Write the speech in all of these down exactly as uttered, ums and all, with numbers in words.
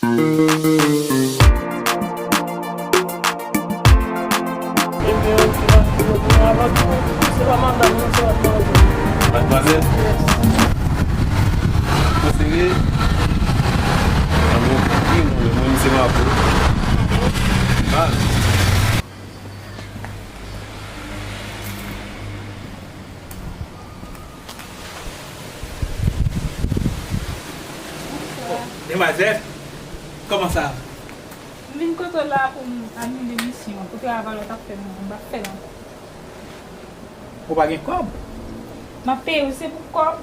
Ebyen, ok, m ap di w, m ap di w, se pa madanm nan, se pa madanm. Madmwazèl? Yes. Ou serye? An, mwen, mwen, mwen, se mwen, se mwen. Ah. Demwazèl, kòman sa? M vin kote w la pou m anile misyon an, pou travay ou t ap fè m nan, m p ap fè l ankò. Ou pa gen kòb? M ap peye w, se pou kòb.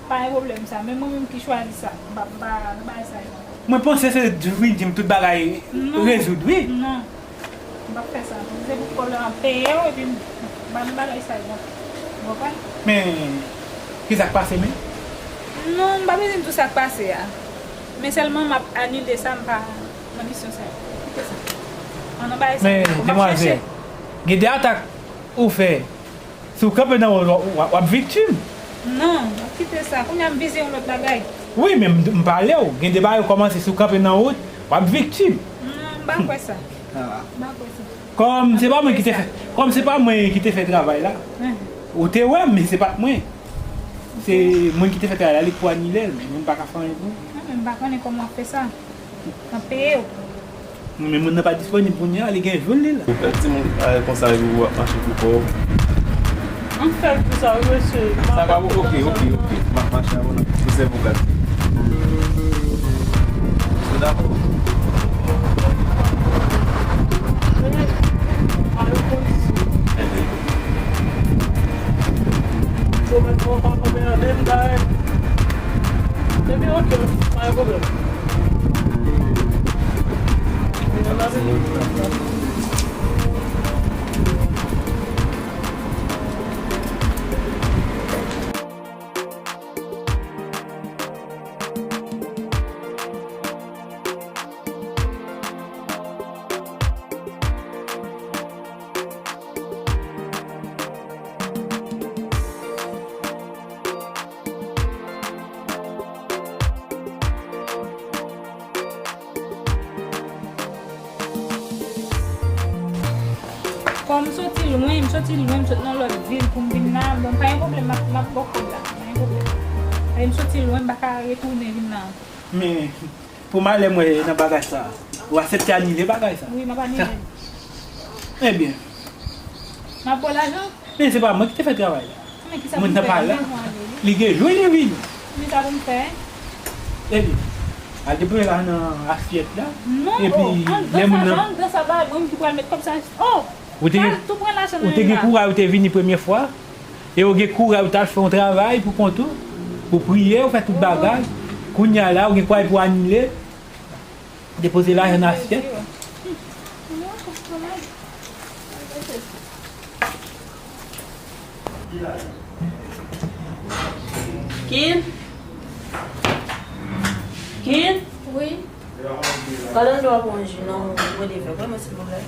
Pa gen pwoblèm sa, men mwen menm ki chwazi sa, m pa, m pa nan bagay sa yo ankò. Mwen panse se ou vin di m tout bagay rezoud, wi. Non, m p ap fè sa. Se pou kòb la m ap peye w, epi m pa nan bagay sa yo ankò. Ou konprann? Men, ki sa k pase menm? Non, m pa bezwen di w sa k pase a. Men sèlman m ap anile sa, m pa nan misyon sa yo. Kite sa. Ann nan bagay sa yo ankò, m ap chèche. Men, demwazèl, gen de atak ou fè. Si w kanpe nan wout, w, w, w ap viktim. Non, kite sa. Kounye a m vize yon lòt bagay. Wi, men m, m pale w. Gen de bagay ou kòmanse, si w kanpe nan wout, w ap viktim. Non, m pa kwè sa. Ah. M pa kwè sa. Kòm se pa mwen ki te fè, kòm se pa mwen ki te fè travay la. Ou te wè m, men se pa t mwen. Se moun ki te fè travay la, li k pou anile l, men mwen m pa ka fè anyen pou ou. Non, men m pa konnen kòman w ap fè sa. Nan peye w. Men moun nan pa disponib kounye a, li gen jou l li la. Ou fè timoun, eh, konsa epi w ap mache pou kò w. M fè l pou sa, wi, mesye. Sa pa bon, ok, ok, ok. M ap mache avè w nan pou sèvo gad. Ou dakò? Enben. Ebyen, ok, pa gen pwoblèm. Kòm m soti lwen, m soti lwen, m sot nan lòt vil pou m vin la, bon, pa gen pwoblèm, m ap, m ap ba w kòb la, pa gen pwoblèm. Paske m soti lwen, m pa ka retounen vin la ankò. Men, pou malè m wè nan bagay sa, ou aksepte anile bagay sa? Wi, m ap anile l. Ebyen. M ap ba w lajan? Men se pa mwen ki te fè travay la. Men kisa pou m fè? Moun nan pa la. Li gen jou li vini. Men sa pou m fè? Ebyen, al depoze lajan nan asyèt la. Non, epi, oh, lè moun nan, an gran sa ba mwen ki pral met kòb sa. Oh! Ou te gen, ou te gen kouraj, ou te vini premye fwa. E ou gen kouraj, ou t al fè yon travay pou kont ou. Ou priye, ou fè tout bagay. Kounye a la, ou gen kouraj pou anile. Depoze lajan nan asyèt. Kin? Kin? Wi. Gade an dwa pou yon ji non, mwen de vè, mwen silvouplè.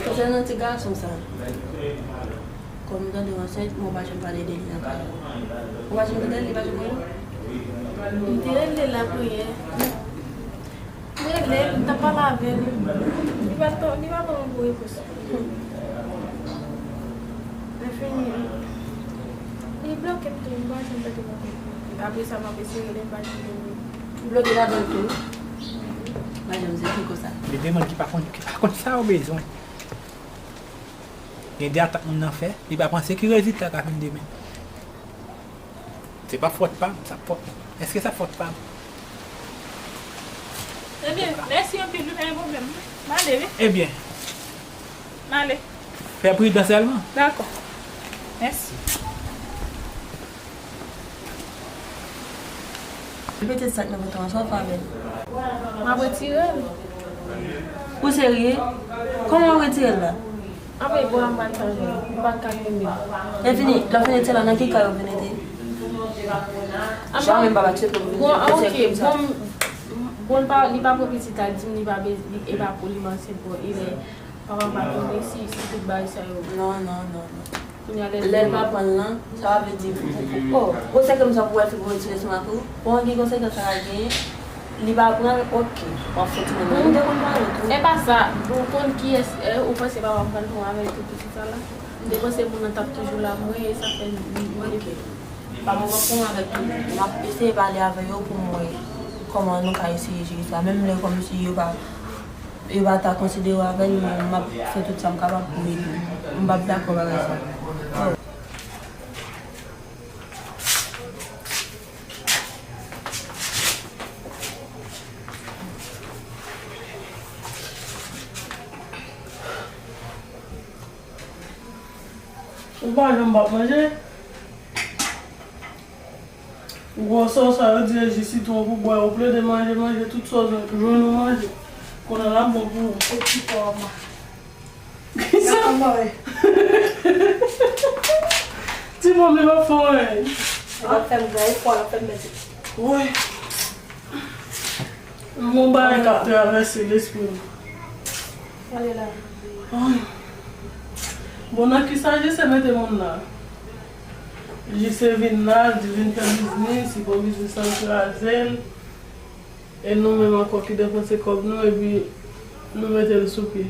Konsènan ti gason sa, kòm m tande w ansent, men w pa janm pale de li nan kay ou. Ou pa janm tande l, li pa janm wè w? M te rele l la priyè. M rele l, m t ap pale avè l. Li pa t, li pa ban mwen bon repons. Lè fini, li bloke m tou, m pa janm tande pale. Apre sa, m ap eseye rele l, m pa janm tande. Ou bloke ladan l tou? M pa janm sezi konsa. Gen de moun ki pa konn, ki pa konn sa yo bezwen. Gen de atak moun nan fè, li pa panse ki rezilta ka vin demen. Se pa fòt pa m, sa fòt. Èske sa fòt pa m? Ebyen, mèsi anpil wi, pa gen pwoblèm. M ale wi. Ebyen. M ale. Fè pridan sèlman. Dakò. Mèsi. Pitit sa k nan vant ou an, sa w fè avè l? M ap retire l. Ou serye? Kòman w ap retire l la? Anben, bon, m pa t anyen. M pa t ka goumen. E fini, lè w fin retire l la, nan ki kay ou vin rete? Jan menm papa tcheke pou vin bon, ok, bon, bon, li pa, li pa pran pitit la, di m li pa, li, e pa pou li, m ansent, bon, e lè papa m pa tonbe si, si tout bagay sa yo. Non, non, non, non. Kounye a lè l pa pran l lan, sa pa vle di, oh, gwosè kè m sa pou wè fi pou retire sou makou. Bon, gen konsekans sa ka genyen. Li pa pran l, ok. W ap fè timoun nan. M te konn pale tou. E pa sa, bon, konn kiyès, e, ou panse papa m pral pran avè tout pitit sa la? M te panse moun nan t ap toujou la pou mwen, e sa fè m, m, m, ok. Pa m ap pran avèk tout. M ap eseye pale avè yo pou m wè kòman nou ka eseye jere sa. Menm lè kòmsi yo pa, yo pa ta konsidere w avè l, men m ap fè tout sa m kapab pou ede. M p ap dakò bagay sa. Oh. Ou pa janm p ap manje? Gwosè w sa yo di e ji sitwon pou bwè, ou plede manje, manje, tout sa w jwenn ou manje. Kounye a l ap bon pou ou. Ti pòm. Ti pòm li p ap fè anyen. Li p ap fè m gran efò, l ap fè m pèdi. Woy. Yon bagay k ap travèse lespri m. Gade la. Ay. Bon, nan kisa Jise mete moun la? Jise vin la, di vin fè biznis, li pran biznis la, l kraze l. E nou menm ankò ki depanse kòb nou, epi nou mete l sou pye.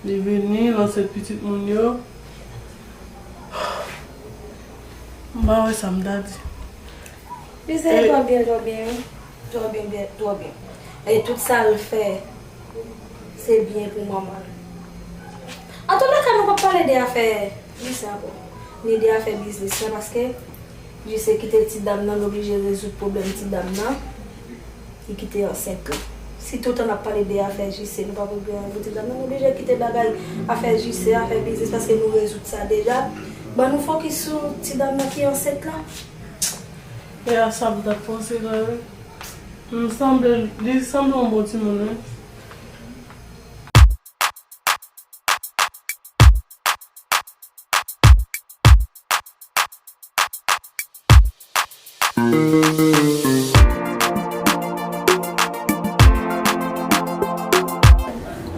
Li vini, l ansent pitit moun yo. M pa wè sa m ta di. Li se twò byen, twò byen, wi. Twò byen, byen, twò byen. E tout sa l fè, se byen pou manman l. Antoulèka, nou p ap pale de afè Jise ankò, ni de afè biznis la, paske Jise kite ti dam nan, l oblije rezoud pwoblèm ti dam nan. Li kite ansent lan. Si toutan n ap pale de afè Jise, nou p ap regle anyen pou ti dam nan. Nou oblije kite bagay afè Jise, afè biznis, paske nou rezoud sa deja. Ban nou fokis sou ti dam nan ki ansent lan. E a sa m t ap panse la, wi. M sanble, li sanble yon bon timoun, wi.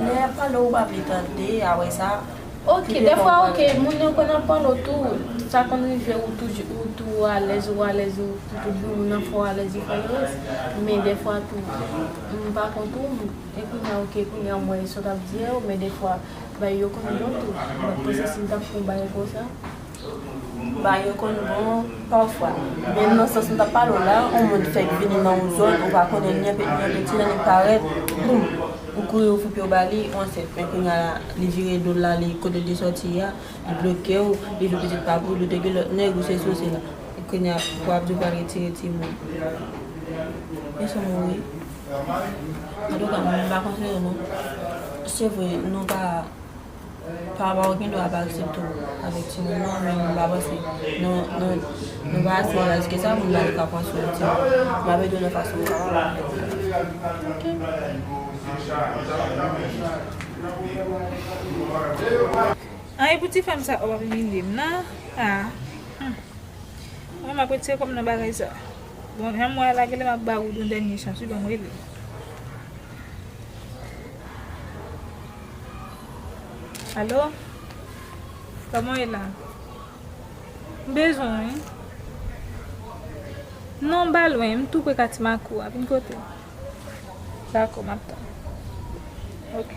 Lè y ap pale, ou pa vle tande, apre sa, ok, dèfwa, ok, moun yo konn ap pale w tou, sa konn rive ou toujou, ou tou alèz, ou alèz, ou tout moun nan fè w alèz, ou fè yo rès. Men dèfwa tou, m pa kont ou, e kounye a, ok, kounye a, m wè sa w t ap di a yo, men dèfwa, bay yo konn bon tou. M ap panse si m t ap fè yon bagay konsa. Ba yo konn bon pafwa. Men nan sans m t ap pale w la, yon moun fèk vini nan yon zòn, ou pa konnen li anpe, li anpe ti jan li parèt, boum, ou kouri, ou foupe, ou ba li, ou ansent. Men kounye a la, li vire do l la, li kote l te sòti a, li bloke w, li di w pitit pa pou li, ou te gen lòt nèg, ou sesi, ou sela. Kounye a, w ap di w pral retire timoun. Mesye mouri. Antouka, m pa konseye w non. Se vre, nou pa Pa, pa w gen dwa pa aksepte w avèk timoun nan, men m pa panse nou, nou, nou pa ase alèz ke sa pou n pa te ka pran swen timoun. M ap ede w nan fason m kapab. Ok. An, e pou ti fanm sa, w ap imilye m nan? Ah. Hmm. Mwen, m ap retire kò m nan bagay sa. Bon, jan m wè a la, genlè m ap ba ou yon dènye chans, wi, ban m rele. Alo? Kòman w ye la? M bezwen w, wi. Non, m pa lwen, m tou pre Katimakou a. Vin kote m. Dakò, m ap tann. Ok.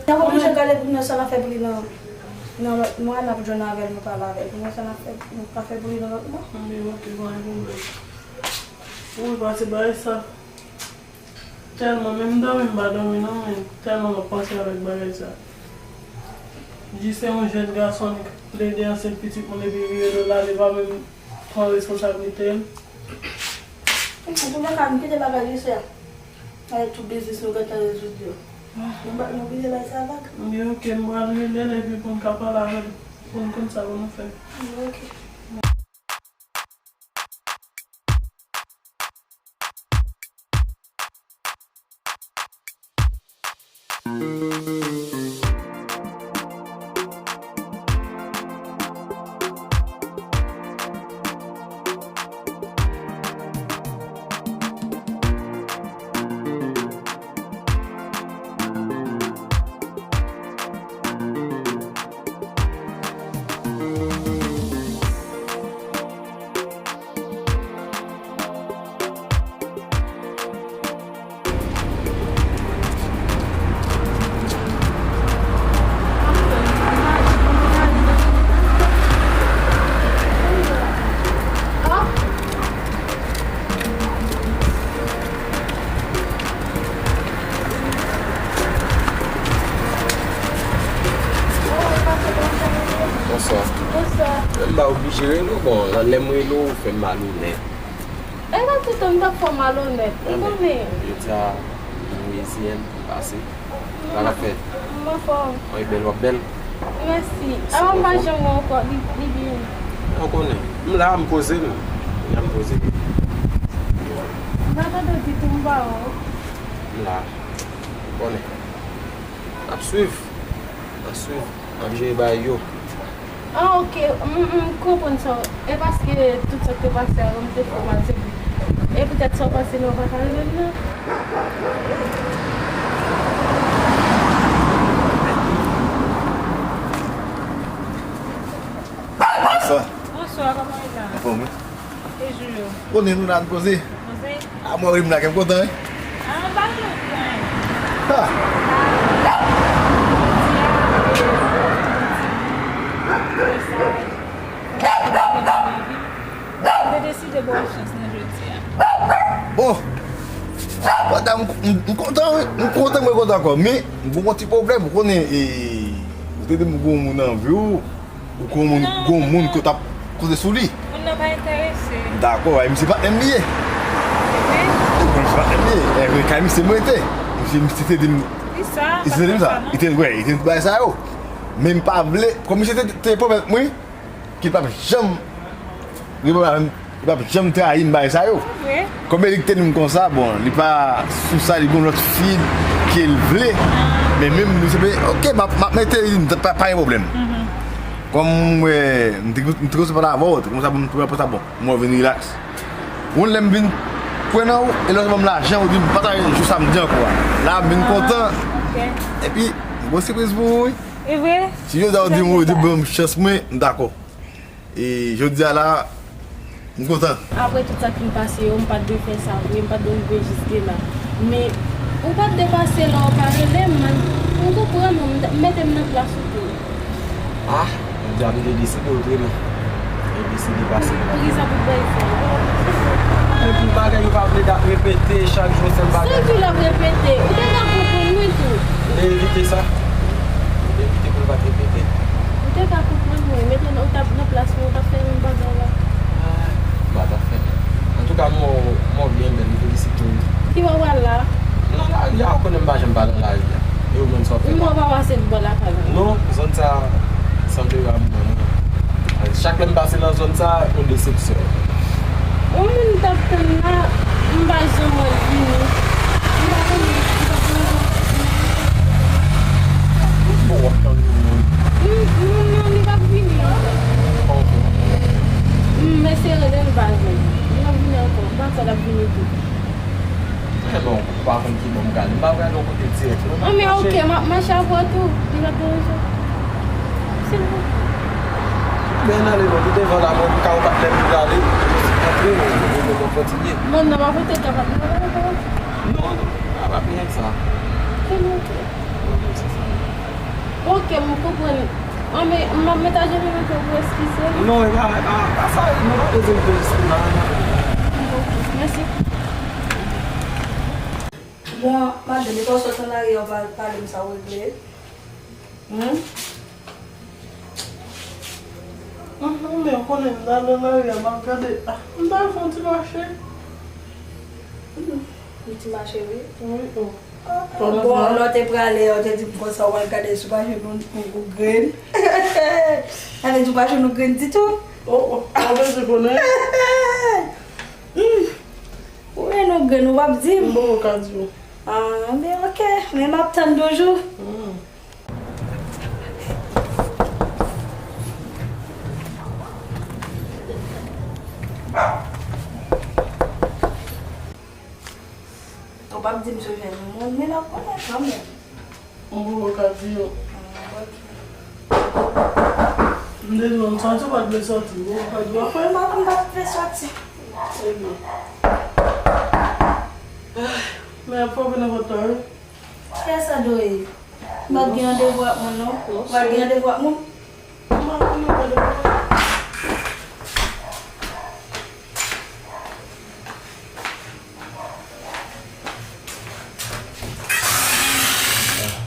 N ap oblije gade pou n wè sa n ap fè pou li nan, nan lòt mwa, n ap jwenn avè l, nou pale avè l, pou n wè sa n ap fè, nou ka fè pou li nan lòt mwa. Anben, ok, pa gen pwoblèm. Wi, pase bagay sa. Tèlman, menm dòmi m pa dòmi non, men tèlman m ap panse avèk bagay sa. Jise se yon jèn gason, li plede ansent pitit moun epi vire do l ale, li pa menm pran responsablite l. Antoulèka, m kite bagay Jise a. Avèk tout biznis nou gentan rezoud yo. Ou pa oblije lage sa avè l. Wi, ok, m pral rele l epi pou n ka pale avè l, pou n konn sa pou nou fè. Wi, ok. Bonswa. Bonswa. M pa oblije rele w, bon, lè m rele w, ou fè m malonèt. E pa toutan m t ap fè w malonèt, ou konnen. Jodi a, Louisiane, m pase. Sa k ap fèt? M anfòm. Wi, bèl, w ap bèl. Mèsi. Avan m pa janm wè w ankò, li, li byen. Ou konnen. M la, m poze m. M la, m poze m. M pa tande w ditou, m pa wè w. M la. Ou konnen. N ap swiv. N ap swiv. N ap jere bagay yo. Ah, ok. M, m, m konprann sa. E paske tout sa k te pase a, m te fè w mal, se vre. E poutèt sa w panse lè w pa ka rive m nan. Bonswa. Bonswa, kòman w ye la? Anfòm, wi. E jou yo? Konnen nou la, n poze. Poze? A, mwen, wi, m la, kè m kontan, wi. A, m pa janm pran. Ha! Jodi a, e, jodi a, m te deside ba w chans nan jodi a. Bon. Pandan m, m, m kontan, wi. M kontan, mwen kontan ankò. Men, m gon ti pwoblèm, ou konnen, e, ou te di m gon moun nan vi w. Ou kon moun, gon moun ke w t ap koze sou li. Moun nan pa enterese. Dakò, e misye patnè m li ye. Wi. Ou konn se patnè m li ye. E, men kay misye mwen te. Misye, misye te di m, misye te di m sa. Li te, wè, li te di bagay sa yo. Men m pa vle, kòm misye te, te pwomèt mwen, ke l p ap janm, li p ap, li p ap janm trayi m bagay sa yo. Wi. Kòm Erik te di m konsa, bon, li pa sou sa, li gon lòt fi ke l vle. Men menm nou se pe, ok, m ap, m ap mete li, pa, pa gen pwoblèm. Kòm m wè, m te, m te konsa pale avè w, te konsa pou m, pou m apre sa, bon, m wè w vin rilaks. Yon lè m vin kwè nan ou, e lè w ban m lajan, ou di m pa ta jou samdi ankò a. La, m vin kontan. Ah, ok. Epi, m gon sipriz pou ou, wi. E vre? Si jodi a ou di m, ou di ban m chans mwen, m dakò. E jodi a la, m kontan. Apre tout sa k fin pase yo, m pa t dwe fè sa vre, m pa t dwe rive jiske la. Men, ou pa t dwe pase la, ou pa rele m, man. Ou konprann, ou, m mete m nan plas ou tou. Ah, Bondye a te deside ou tremen. Li deside pase. Poukisa pou bay sa? Epi bagay yo pa vle dat repete, chak jou sèl bagay. Se ki l ap repete? Ou te ka konprann mwen tou. Ou te evite sa. Ou te evite pou l pa t repete. Ou te ka konprann mwen, men ou t ap nan plas mwen, ou t ap fè menm bagay la. Ah, m pa t ap fè. Antouka, m wè w, m wè w byen bèl, m felisite w. Ki wè w pral la? Nan lari a, ou konnen m pa janm pa nan lari a. E ou menm sa w fè la? M wè w pa pase bò lakay mwen. Non, zòn sa a, sanble a m menm. Chak lè m pase nan zòn sa a, yon desepsyon. Yon moun m t ap tann la, m pa janm wè l vini. M pa konnen, m pa konnen. Bon, w ap tann yon moun. M, moun nan, li p ap vini ankò. Bon, bon. M eseye rele l, m pa jwenn li. Li p ap vini ankò. M panse l ap vini tou. Trè bon, ou pa konn ki bò m prale. M pa prale yon kote dirèk, non. Ah, men ok, m ap mache avè w tou. Li p ap deranje w. Silvouplè. Ben, ale non, li devan la, mwen, m ka wè patnè m prale. Antre, mwen, mwen, mwen kontinye. Moun nan pa pote kapab nan la, non. Non, non, pa, pa gen sa. Silvouplè. Ok, m konprann. An, men, m ap met ajenou nan kè w pou eskize m. Non, e pa, e pa, pa sa, nou pa bezwen fè jis konsa. Ok, mèsi. Bon, madanm, e pa w sot nan lari a, w pa pale m sa w regle? Humm? Humm, men w konnen m nan, nan lari a, m ap gade. Ah, m ta fè yon ti mache. Humm, yon ti mache, wi. Wi, o. Bon, lè w te prale a, w te di m konsa, w al gade si w pa jwenn yon, yon grenn. Sa vle di w pa jwenn yon grenn ditou? Oh, oh, ou bezwen konnen? Hmm. Ou jwenn yon grenn, ou p ap di m? M poko ka di w. Ah, men ok, men m ap tann toujou. Hmm. Ou p ap di m si w jwenn yon moun, men n ap konnen kanmenm. M poko ka di w. Ah, ok. M te di w m sòti, ou pa t vle sòti. M poko ka di w. Mwen, m pa, m pa t vle sòti. Ebyen. Ah, men ap frape nenpòt tan, wi. Kiyès sa dwe ye? M pa t gen randevou ak moun, non. Ou pa t gen randevou ak moun?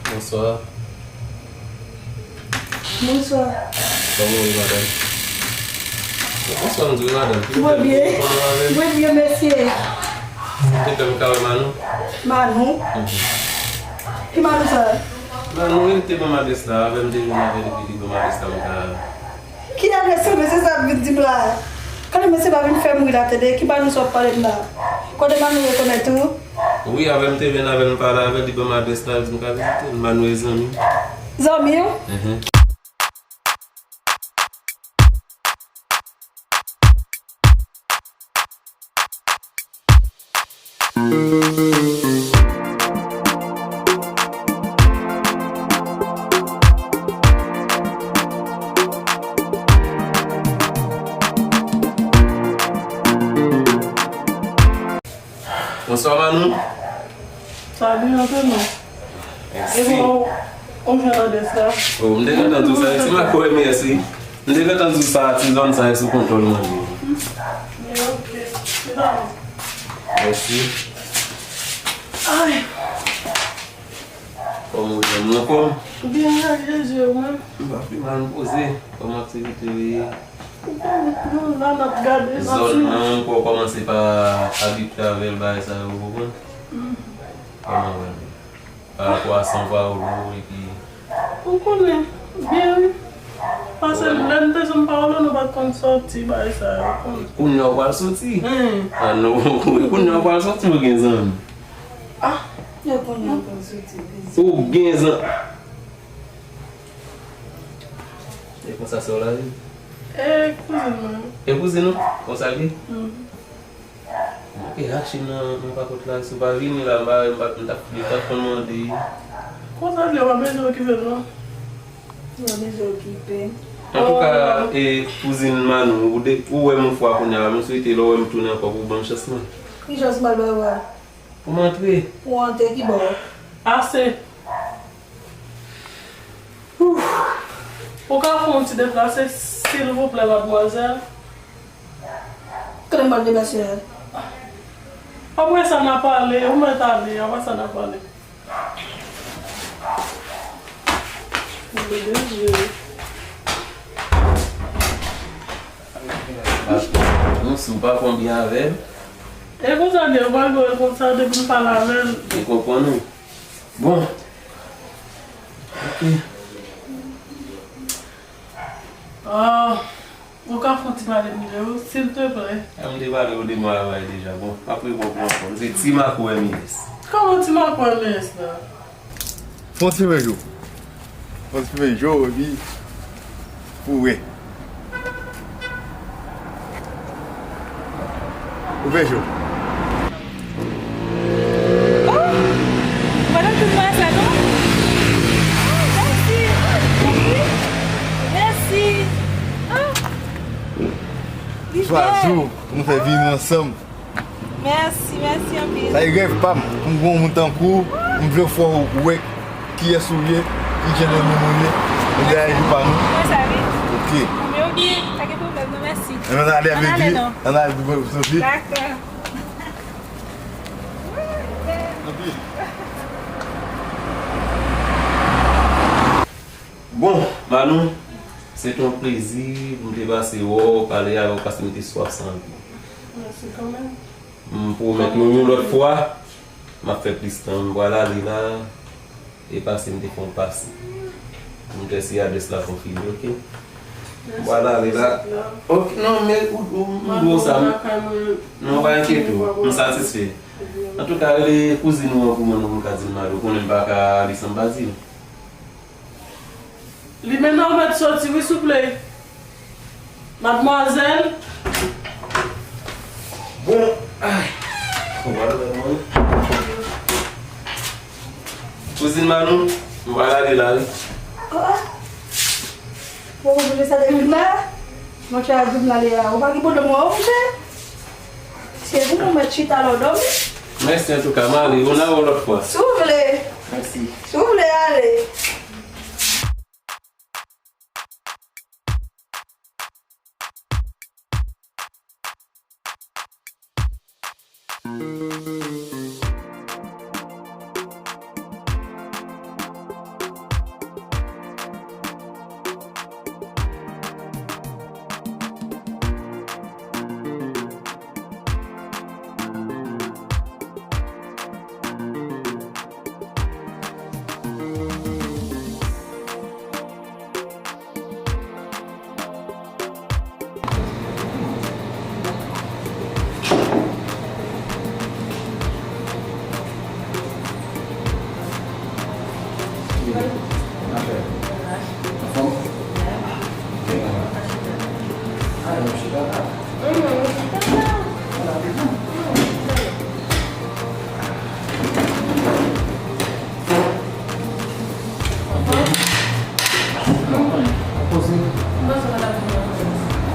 Bonswa. Bonswa. Kòman w ye, madanm? Bonswa, m di w, madanm. Mwen byen. Mwen byen, mesye. Te fè m ka wè Manou. Manou? Mhm. Ki Manou sa? Manou, wi, li te ban m adrès la, avè m te vin avè li, epi li ban m adrès la, m ka. Ki adrès se mesye sa ap vin di m la? Kote mesye pa vin fè m ri la, tande, ki Manou sa w ap pale m la? Kote Manou rekonèt ou? Wi, avè m te vin avè l, m pale avè l, li ban m adrès la, li di m ka vizite l. Manou e zanmi m. Zanmi w? Mhm. Bonswa, Manou. Salut, antre non. Mèsi. E bon, ou jwenn adrès la? Oh, m te gentan di w sa, ti makoye, mèsi. M te gentan di w sa, ti zòn sa, e sou kontwòl mwen li ye. Men ok, se pa mal. Mèsi. Ay. Kòman w ye, m anfòm? Byen, ak Jezi, ou menm? M pa pi mal, m poze. Kòman aktivite yo ye? Bon, la n ap gade, n ap swiv. Zòn nan, ou kòmanse pa abitye avè l, bagay sa yo, ou konprann? Mm. Kòman w wè l? Pa rapò a São Paulo, epi. Ou konnen, byen wi. Paske lè n te São Paulo, nou pa t konn sòti, bagay sa yo, ou konnen. Kounye a w pral sòti? Hen. Ah non, kounye a w pral sòti, ou gen zanmi. Ah. Yo kounye a w pral sòti, byen. Ou gen zanmi. E konsa sè w la ye? E kouzin mwen. E kouzin ou? Konsa l ye? Mhm. Ou te rache nan, nan pakòt la, si w pa vini la, m pa, m pa, m t ap, m t ap konn mande. Konsa l ye, w pa bezwen okipe l non. W pa bezwen okipe l. Antouka, e, kouzin Manou, ou de, ou wè m yon fwa kounye a la, m swete lè w wè m tounen ankò pou w ban m chans mwen. Ki chans m pral ba w a? Pou m antre. Pou w antre ki bò? Ase. Ouf. Ou ka fè yon ti deplase, silvouplè, madmwazèl? Kote m pral deplase a? Apre sa, n a pale, ou mèt ale, apre sa, n a pale. Mon Dieu. Non, si w pa konbyen avè l. E konsa, li, ou pa gade konsa, depi m pale avè l. Li konprann ou. Bon. Ok. Ah, ou ka fè yon ti pale m de ou, silteplè? A, m te pale w de mwen avè deja. Bon, apre bon, bon, bon. M se Ti Mako M S. Kòman Ti Mako M S la? Fon ti menjou. Fon ti menjou, epi pou wè. Ou menjou. Oh! Madanm tout mwen sa, non? Oh, mèsi. Mèsi. Ah! Li bèl. Chwazi w pou nou fè vini ansanm. Mèsi, mèsi anpil. Sa e rèv pa m. Pou m gen yon moun tankou w, m vle fè w wè kiyès ou ye, ki jan de moun ou ye, nou gen aji pa nou. Mwen sa wi. Ok. Men ok, pa gen pwoblèm non, mèsi. Ann ale avèk li. Ann ale non. Ann ale pou mwen soti. Dakò. Anpil. Bon, Manou, se te yon plezi pou m te pase wè w, pale avè w, paske m te swaf sa anpil. Mèsi kanmenm. M pwomèt nou yon lòt fwa, M ap fè plis tan, m pral ale la. E pase m te fè yon pase. M te si adrès la konfime, oke? M pral ale la. Ok, non, men ou, ou, m di w sa. Non, pa enkyete w. M satisfè. Antouka, rele kouzin ou an pou mwen, non, pou m ka di l m ale. Ou konnen m pa ka ale san m pa di l. Limena, ou mèt soti, wi, souple. Madmwazèl. Bon, ay. Bon, ba nou wè mwen. Kouzin Manou, m pral ale la, wi. Ah. Bon, ou vle sa depi la? Monchè, a di m la, li la. Ou pa gen pwoblèm, ou, monchè? Se pou mwen mèt chita la, w dòmi? Mèsi antouka, m ale. Ou nan yon lòt fwa. Si w vle. Mèsi. Si w vle, ale.